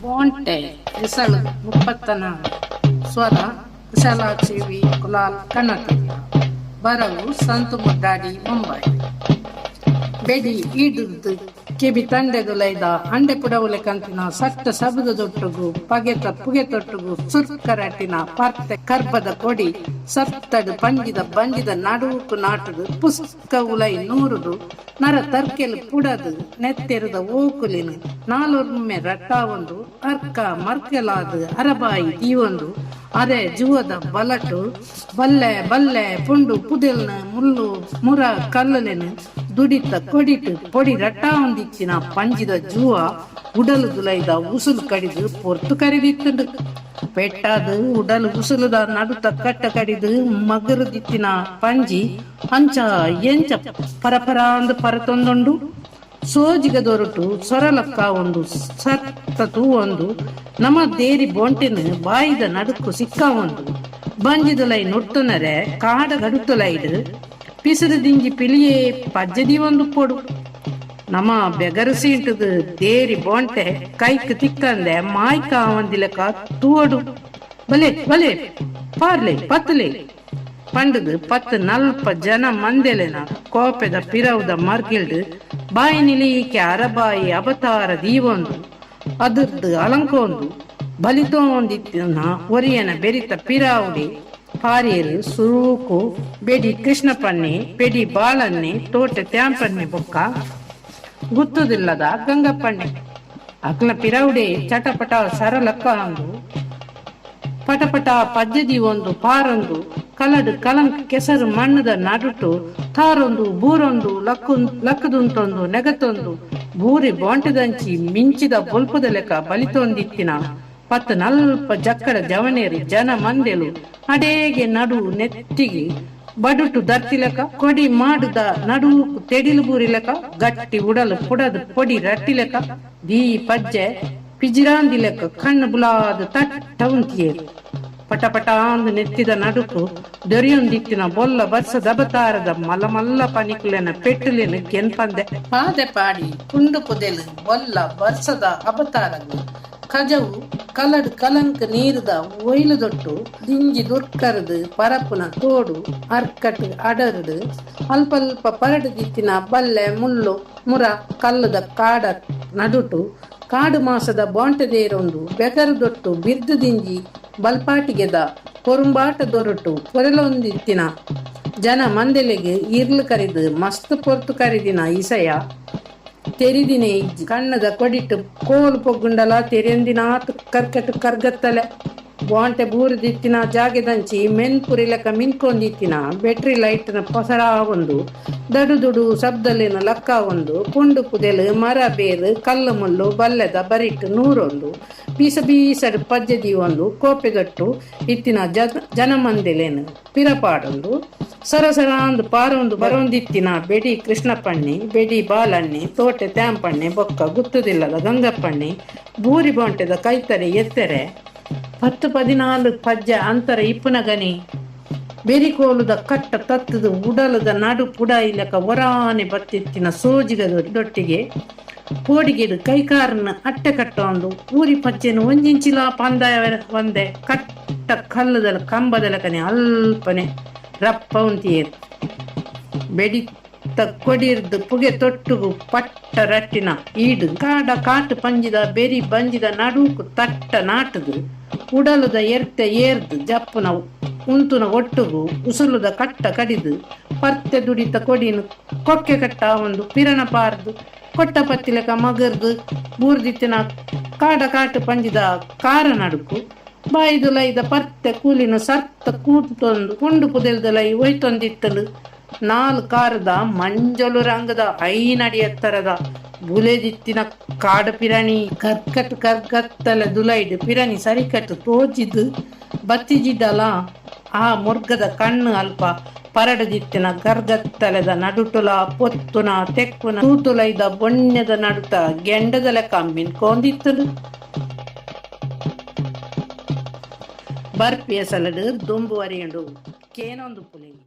ಬೋಂಟೆ ಎಸಳು 34. ಸ್ವರ ಕುಶಲಾಕ್ಷಿ ವಿ ಕುಲಾಲ್ ಕಣ್ಣತಿರ್ಥ. ಬರವು ಸಂತು ಮುದ್ದಾಡಿ, ಮುಂಬೈ. ಬೆಡಿ ಈಡುದು ಕೆಬಿ ತಂಡೆದುಲೈದ ಅಂಡೆ ಪುಡವುಲೆ ಕಂತಿನ ಸಟ್ಟ ಸಬುದ ದೊಟ್ಟುಗು ಪಗೆತ ಪುಗೆ ತೊಟ್ಟುಗು ಸುರ್ಕರಟಿನ ಪರ್ತೆ ಕರ್ಬದ ಕೊಡಿ ಸತ್ತಡು ಪಂಜಿದ ಬಂಜಿದ ನಡುವುಕು ನಾಟುದು ಪುಸ್ಕ ಉಲೈ ನೂರುದು ನರ ತರ್ಕೆಲು ಪುಡದು ನೆತ್ತೆರುದ ಓಕುಲಿನ ನಾಲೊರ್ಮೆ ರಟ್ಟಾವೊಂದು ಅರ್ಕ ಮರ್ಕೆಲಾದು ಅರಬಾಯಿ ದೀವೊಂದು ಅರೆ ಜುವದ ಬಲಟು ಬಲ್ಲೆ ಬಲ್ಲೆ ಪುಂಡು ಪುದೆಲ್ನ ಮುಳ್ಳು ಮುರ ಕಲ್ಲುಲೆನು ದುಡಿತ ಕೊಡಿಟು ಪೊಡಿ ರಟ್ಟಾವೊಂದಿತ್ತಿನ ಪಂಜಿದ ಜೂವ ಉಡಲು ದುಲೈದ ಉಸುಲು ಕಡಿದು ಪೊರ್ತು ಕರಿದಿತ್ತುಂಡು. ಪೆಟ್ಟಾದು ಉಡಲು ಉಸುಲುದ ನಡುತ ಕಟ್ಟ ಕಡಿದು ಮಗರುದಿತ್ತಿನ ಪಂಜಿ ಅಂಚ ಎಂಚ ಪರಪರ ಅಂದ್ ಪರತೊಂದುಂಡು. ಸೋಜಿಗದೊರಟು ಸೊರಲಕ್ಕ ಒಂದು ಸತ್ತ ತೂವೊಂದು ನಮ ದೇರಿ ಬೋಂಟೆನ್ ಬಾಯಿದ ನಡುಕು ಸಿಕ್ಕ ಒಂದು ಬಂಜಿದುಲೈ ನುರ್ತುನರೆ ಕಾಡ ಗಡುತುಲೈಡ್ ಪಿಸುರು ದಿಂಜಿ ಪಿಲಿಯೇ ಪಜ್ಜದಿ ಒಂದು ಪೊಡು. ನಮ ಬೆಗರಸೀಂಟುದು ದೇರಿ ಬೋಂಟೆ ಕೈಕ್ ತಿಕ್ಕಂದೆ ಮಾಯ್ಕ ಒಂದಿಲಕ ತೂವಡು. ಬಲೆ ಬಲೆ ಪಾರ್ಲೆ ಪತ್ತಲೆ ಪಂಡದು ಪತ್ತು ನಲ್ಪ ಜನ ಮಂದೆಲೆನ ಕೋಪೆದ ಪಿರವುದ ಮರ್ಗಿಲ್ಡ್ ಬಾಯಿ ನಿಲೀಕೆ ಅರಬಾಯಿ ಅವತಾರ ದೀವೊಂದು ಅದರ್ದು ಅಲಂಕೋಂದು ಬಲಿತೋಂದಿತ್ತಿನ ಒರಿಯನ ಬೆರಿತ ಪಿರಾವುಡಿ ಪಾರಿಯರು ಸುರೂಕು ಬೆಡಿ ಕೃಷ್ಣಪಣ್ಣೆ, ಬೆಡಿ ಬಾಳನ್ನೆ, ತೋಟೆ ತ್ಯಾಂಪಣ್ಣೆ ಬೊಕ್ಕ ಗುತ್ತುದಿಲ್ಲದ ಗಂಗಪ್ಪಣ್ಣೆ. ಅಕ್ಲ ಪಿರವುಡೆ ಚಟಪಟ ಸರಲಕ್ಕ ಅಂದು ಪಟಪಟ ಪಜ್ಜದಿ ಒಂದು ಪಾರೊಂದು ಕಲಡು ಕಲಂಕ್ ಕೆಸರು ಮಣ್ಣದ ನಡುಟು ತಾರೊಂದು ಬೂರೊಂದು ಲಕ್ಕು ಲಕ್ಕದುಂಟೊಂದು ನೆಗತೊಂದು ಬೂರಿ ಬೋಂಟೆದಂಚಿ ಮಿಂಚಿದ ಬೊಲ್ಪದ ಲೆಕ್ಕ ಬಲಿತೊಂದಿತ್ತಿನ ಪತ್ತು ನಲ್ಪ ಜಕ್ಕಡ ಜವನೇರು ಜನ ಮಂದೆಲು ಅಡೇಗೆ ನಡು ನೆತ್ತಿಗೆ ಬಡುಟು ದರ್ತಿಲಕ ಕೊಡಿ ಮಾಡುದ ನಡು ತೆಡಿಲು ಬೂರಿಲಕ ಗಟ್ಟಿ ಉಡಲು ಪುಡದು ಪೊಡಿ ರಟ್ಟಿಲಕ ದೀ ಪಜ್ಜೆ ಪಿಜಿರಾಂದಿಲಕ ಕಣ್ಣು ಬುಲಾದ ತಟ್ಟ ಉಂತಿಯೇರು. ಪಟಪಟ ಅಂದು ನೆತ್ತಿದ ನಡುಕು ದೊರೆಯೊಂದಿತ್ತಿನ ಬೊಲ್ಲ ಬರ್ಸದ ಅವತಾರದ ಮಲಮಲ್ಲ ಪನಿಕುಲೆನ ಪೆಟ್ಟುಲೆನ ಕೆನ್ಪಂದೆ. ಪಾದೆ ಪಾಡಿ ಪುಂಡು ಪುದೆಲು ಬೊಲ್ಲ ಬರ್ಸದ ಅವತಾರಗು ಕಜವು ಕಲಡ್ ಕಲಂಕ್ ನೀರುದ ಒಯ್ಲು ದೊಟ್ಟು ದಿಂಜಿ ದುರ್ಕರದು ಪರಪುನ ತೋಡು ಅರ್ಕಟ್ ಅಡರ್ಡು ಅಲ್ಪಲ್ಪ ಪರಡುದಿತ್ತಿನ ಬಲ್ಲೆ ಮುಳ್ಳು ಮುರ ಕಲ್ಲುದ ಕಾಡ ನಡುಟು ಕಾಡು ಮಾಸದ ಬೋಂಟೆದೇರೊಂದು ಬೆಗರುದೊಟ್ಟು ಬಿರ್ದು ದಿಂಜಿ ಬಲ್ಪಾಟಿಗೆದ ಕೊರುಂಬಾಟ ದೊರಟು ಪೊರೆಲೊಂದಿತ್ತಿನ ಜನ ಮಂದೆಲೆಗೆ ಇರ್ಲು ಕರಿದು ಮಸ್ತ್ ಪೊರ್ತು ಕರಿದಿನ ಇಸಯ ತೆರಿದಿನೇ ಇಜ್ಜಿ. ಕಣ್ಣದ ಕೊಡಿಟ್ಟು ಕೋಲು ಪೊಗ್ಗುಂಡಲ ತೆರೆಂದಿನಾತ್ ಕರ್ಕಟ್ ಕರ್ಗತ್ತಲೆ ಬೋಂಟೆ ಬೂರುದಿತ್ತಿನ ಜಾಗೆದಂಚಿ ಮೆನ್ಪುರಿಲಕ ಮಿನ್ಕೊಂದಿತ್ತಿನ ಬ್ಯಾಟ್ರಿ ಲೈಟ್ನ ಪಸರ ಒಂದು ದಡು ದುಡು ಶಬ್ದಲಿನ ಲಕ್ಕ ಒಂದು ಪುಂಡು ಪುದೆಲು ಮರ ಬೇರು ಕಲ್ಲು ಮುಳ್ಳು ಬಲ್ಲೆದ ಬರಿಟ್ಟು ನೂರೊಂದು ಬೀಸ ಬೀಸಡು ಪಜ್ಜದಿ ಒಂದು ಕೋಪೆಗಟ್ಟು ಇತ್ತಿನ ಜನಮಂದಿಲೇನು ಪಿರಪಾಡೊಂದು ಸರಸರ ಅಂದು ಪಾರೊಂದು ಬರೊಂದಿತ್ತಿನ ಬೆಡಿ ಕೃಷ್ಣಪಣ್ಣಿ, ಬೆಡಿ ಬಾಲಣ್ಣಿ, ತೋಟೆ ತ್ಯಾಂಪಣ್ಣೆ ಬೊಕ್ಕ ಗುತ್ತುದಿಲ್ಲದ ಗಂಗಪ್ಪಣ್ಣಿ ಬೂರಿ ಬೋಂಟೆದ ಕೈತರೆ ಎತ್ತೆರೆ 10 14 ಪಜ್ಜೆ ಅಂತರ ಇಪ್ಪುನಗನಿ ಬೆರಿಕೋಲುದ ಕಟ್ಟ ತತ್ತದು ಉಡಲದ ನಡು ಪುಡ ಇಲಕ ಒರಾನೆ ಬತ್ತಿತ್ತಿನ ಸೋಜಿಗದ ದೊಟ್ಟಿಗೆ ಪೋಡಿಗೆಡು ಕೈಕಾರನ ಅಟ್ಟೆ ಕಟ್ಟೊಂದು ಊರಿ ಪಜ್ಜೆನು ಒಂಜಿಂಚಿಲ ಪಂದಾಯ ಒಂದೆ ಕಟ್ಟ ಕಲ್ಲುದಲ ಕಂಬದಲಕನೆ ಅಲ್ಪನೆ ರಪ್ಪ ಉಂತಿಯೇರು. ಬೆಡಿತ ಕೊಡಿರ್ದು ಪುಗೆ ತೊಟ್ಟುಗು ಪಟ್ಟ ರಟ್ಟಿನ ಈಡು ಕಾಡ ಕಾಟು ಪಂಜಿದ ಬೆರಿ ಬಂಜಿದ ನಡುಕು ತಟ್ಟ ನಾಟದು ಉಡಲುದ ಎರ್ತೆ ಏರ್ದು ಜಪ್ಪುನ ಉಂತುನ ಒಟ್ಟುಗು ಉಸುಲುದ ಕಟ್ಟ ಕಡಿದು ಪರ್ತೆ ದುಡಿತ ಕೊಡಿನು ಕೊಕ್ಕೆ ಕಟ್ಟ ಒಂದು ಪಿರಣ ಪಾರ್ದು ಕೊಟ್ಟ ಪತ್ತಿಲಕ ಮಗರ್ದು ಬೂರ್ದಿತ್ತಿನ ಕಾಡ ಕಾಟು ಪಂಜಿದ ಕಾರ ನಡುಕು ಬಾಯಿದುಲೈದ ಪರ್ತೆ ಕೂಲಿನ ಸರ್ತ ಕೂತೊಂದು ಕುಂಡು ಪುದೆಲ್ದಲೈ ಒಯ್ತೊಂದಿತ್ತಲು. ನಾಲ್ ಕಾರದ ಮಂಜಲು ರಂಗದ ಐನಡಿ ಎತ್ತರದ ಬುಲೆದಿತ್ತಿನ ಕಾಡು ಪಿರಣಿ ಕರ್ಕಟ್ ಕರ್ಗತ್ತಲೆ ದುಲೈಡ್ ಪಿರಣಿ ಸರಿಕಟ್ಟು ತೋಜಿದು ಬತ್ತಿಜಿಡ್ಡಲ ಆ ಮುರ್ಗದ ಕಣ್ಣು ಅಲ್ಪ ಪರಡದಿತ್ತಿನ ಗರ್ಗತ್ತಲೆದ ನಡುಟುಲ ಪೊತ್ತುನ ತೆಕ್ಕುನ ತೂತುಲೈದ ಬೊಣ್ಯದ ನಡುತ ಗೆಂಡದ ಲೆಕ್ಕ ಮಿನ್ಕೊಂದಿತ್ತಲು. ಬರ್ಪಿಯ ಸಲಡು ದೊಂಬು ಅರಿಯಂಡು ಕೇನೊಂದು ಪುಲಿಂಗ್.